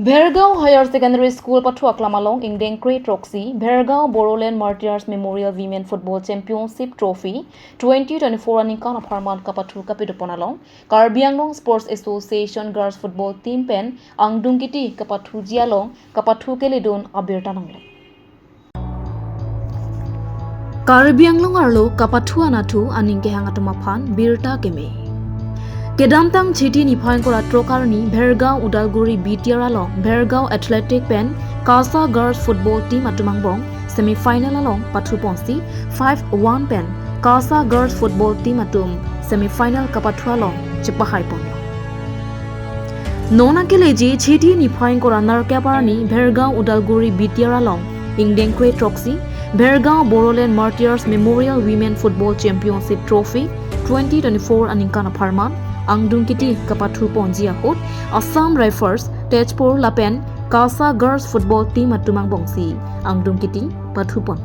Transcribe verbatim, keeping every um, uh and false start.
Bhergaon Higher Secondary School pathu aklam along ingdeng kre throksi Bhergaon Bodoland Martyrs Memorial Women Football Championship Trophy twenty twenty-four aningkan apharman kapathu kapidopon along Karbi Anglong Sports Association Girls Football Team pen angdung kiti kapathuji along kapathu keledun abirta nangle. Karbi Anglong arlo kapathu anatthu aning kehang atum aphan birta keme. Kedamtang Chiti niphai ingkoi ra throk arni Bhergaon Udalguri B T R along Bhergaon Athletic pen KASA Girls Football Team atum angbong semi final along pathuponsi five one pen KASA Girls Football Team atum semi final kapathu along chepahaipon. Non akeleji Chiti niphai ingkoi ra nerkep arni Bhergaon Udalguri B T R along ingdeng kre throksi Bhergaon Bodoland Martyrs Memorial Women Football Championship Trophy twenty twenty-four aningkan apharman angdung kiti kapathuponji ahut Assam Rifles Tezpur lapen KASA Girls Football Team atum angbongsi angdung kiti pathupon.